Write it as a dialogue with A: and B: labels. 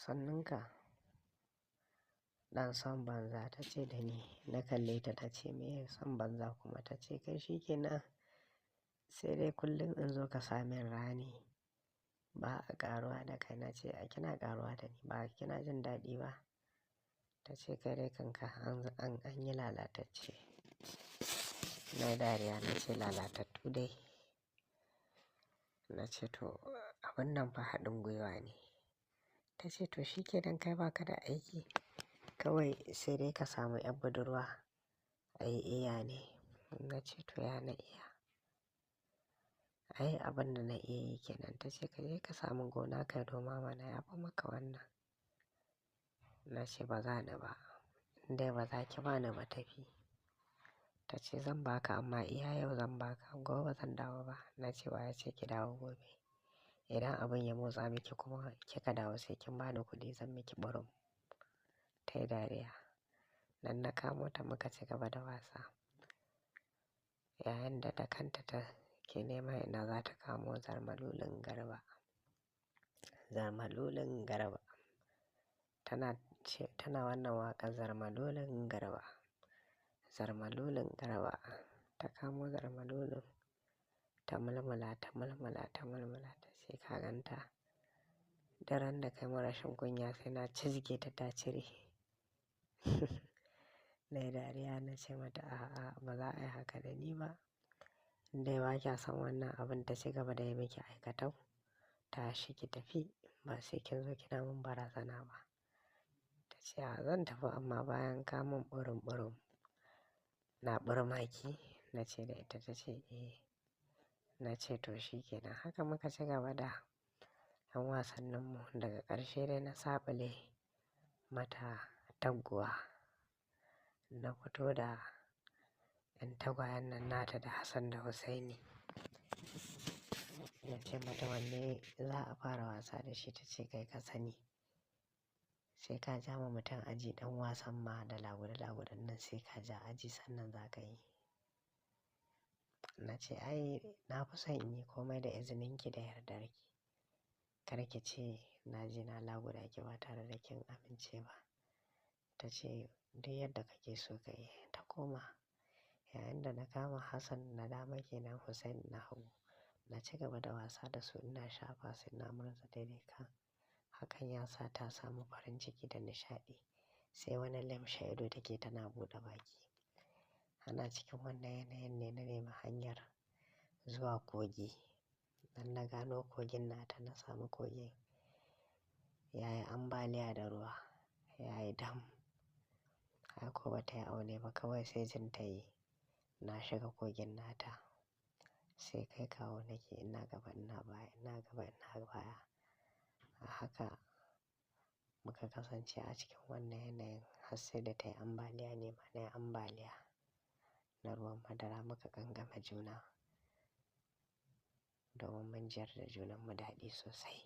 A: Sannunka ɗan son banza, ta ce da ni. Na kalle ta, ta ce me son banza kuma? Ta ce kai shi kenan, sai dai kullum in zo ka sami rani, ba a ƙaruwa da kai. Na ce a kina ƙaruwa da ni, ba kina jin daɗi ba. Ta ce kai dai kanka an yi lalatacce. Na yi dariya, na ce lalatattu dai. Na ce to abun nan fa haɗin gwiwa ne. Ta ce to shi kenan, kai baka da aiki, kawai sai dai ka samu 'yar budurwa a yi iya ne. Na ce to ya na iya? Ai abin da na iya yi kenan. Ta ce ka je ka samu gona ka yi noma mana, ya fi maka wannan. Na ce ba za ni ba, in dai ba za ki ba ni ba tafi. Ta ce zan ba ka amma iya yau zan ba ka, gobe ba zan dawo ba. Na ce wa ya ce ki dawo gobe? Idan abin ya motsa miki kuma kika dawo sai kin ba ni kuɗi, zan miki ɓurum. Ta yi dariya. Nan na kamo ta muka ci gaba da wasa. Yayin da da kanta ta ke neman ina za ta kamo zarmalolin Garba. Zarmalolin Garba. Tana ce, tana wannan waƙar zarmalolin Garba. Zarmalolin Garba. Ta kamo zarmalolin, ta mulmula, ta mulmula, ta mulmula, ta ce ka gan ta. Daren da kai mun rashin kunya sai na cizge ta ta cire. Na yi dariya, na ce mata a'a, ba za a yi haka da ni ba. In dai ba kya son wannan abun ta ci gaba da yi miki aikatau, tashi ki tafi, ba sai kin zo kina mun barazana ba. Ta ce a zan tafi amma bayan ka mun ɓurum ɓurum. Na ɓurmaki, na ce da ita. Ta ce eh. Na ce to shi kenan. Haka muka ci gaba da 'yan wasanninmu. Daga ƙarshe dai na saɓale mata taguwa. Na fito da 'yan tagwayen nan nata da Hassan da Hussaini. Na ce mata wanne za a fara wasa da shi? Ta ce kai ka sani. Sai ka ja ma mutum aji ɗan wasan ma da lagude laguden nan, sai ka ja aji sannan za ka yi. Na ce ai na fi son in yi komai da izininki da yardarki. Kar ki ce na je na laguda ki ba tare da kin amince ba. Ta ce duk yadda kake so ka yi. Ta koma. Yayin da na kama Hassan na dama kenan, Hussain na hagu. Na ci gaba da wasa da su, ina shafa su, ina murza daidai kan. Hakan ya sa ta samu farin ciki da nishaɗi. Sai wani limshe ido take tana buɗe baki. Ana cikin wannan yanayin ne na nemi hanyar zuwa kogi. Dan na gano kogin nata, na samu kogin ya yi ambaliya da ruwa, ya yi dam. Ai ko ba ta yi aune ba, kawai sai jin ta yi. Na shiga kogin nata. Sai kai kawo nake, ina gaba ina baya, ina gaba ina baya. A haka muka kasance a cikin wannan yanayin har sai da ta yi ambaliya, ni ma na yi ambaliya na ruwan madara, muka gangama juna domin mun jiyar da junanmu daɗi sosai.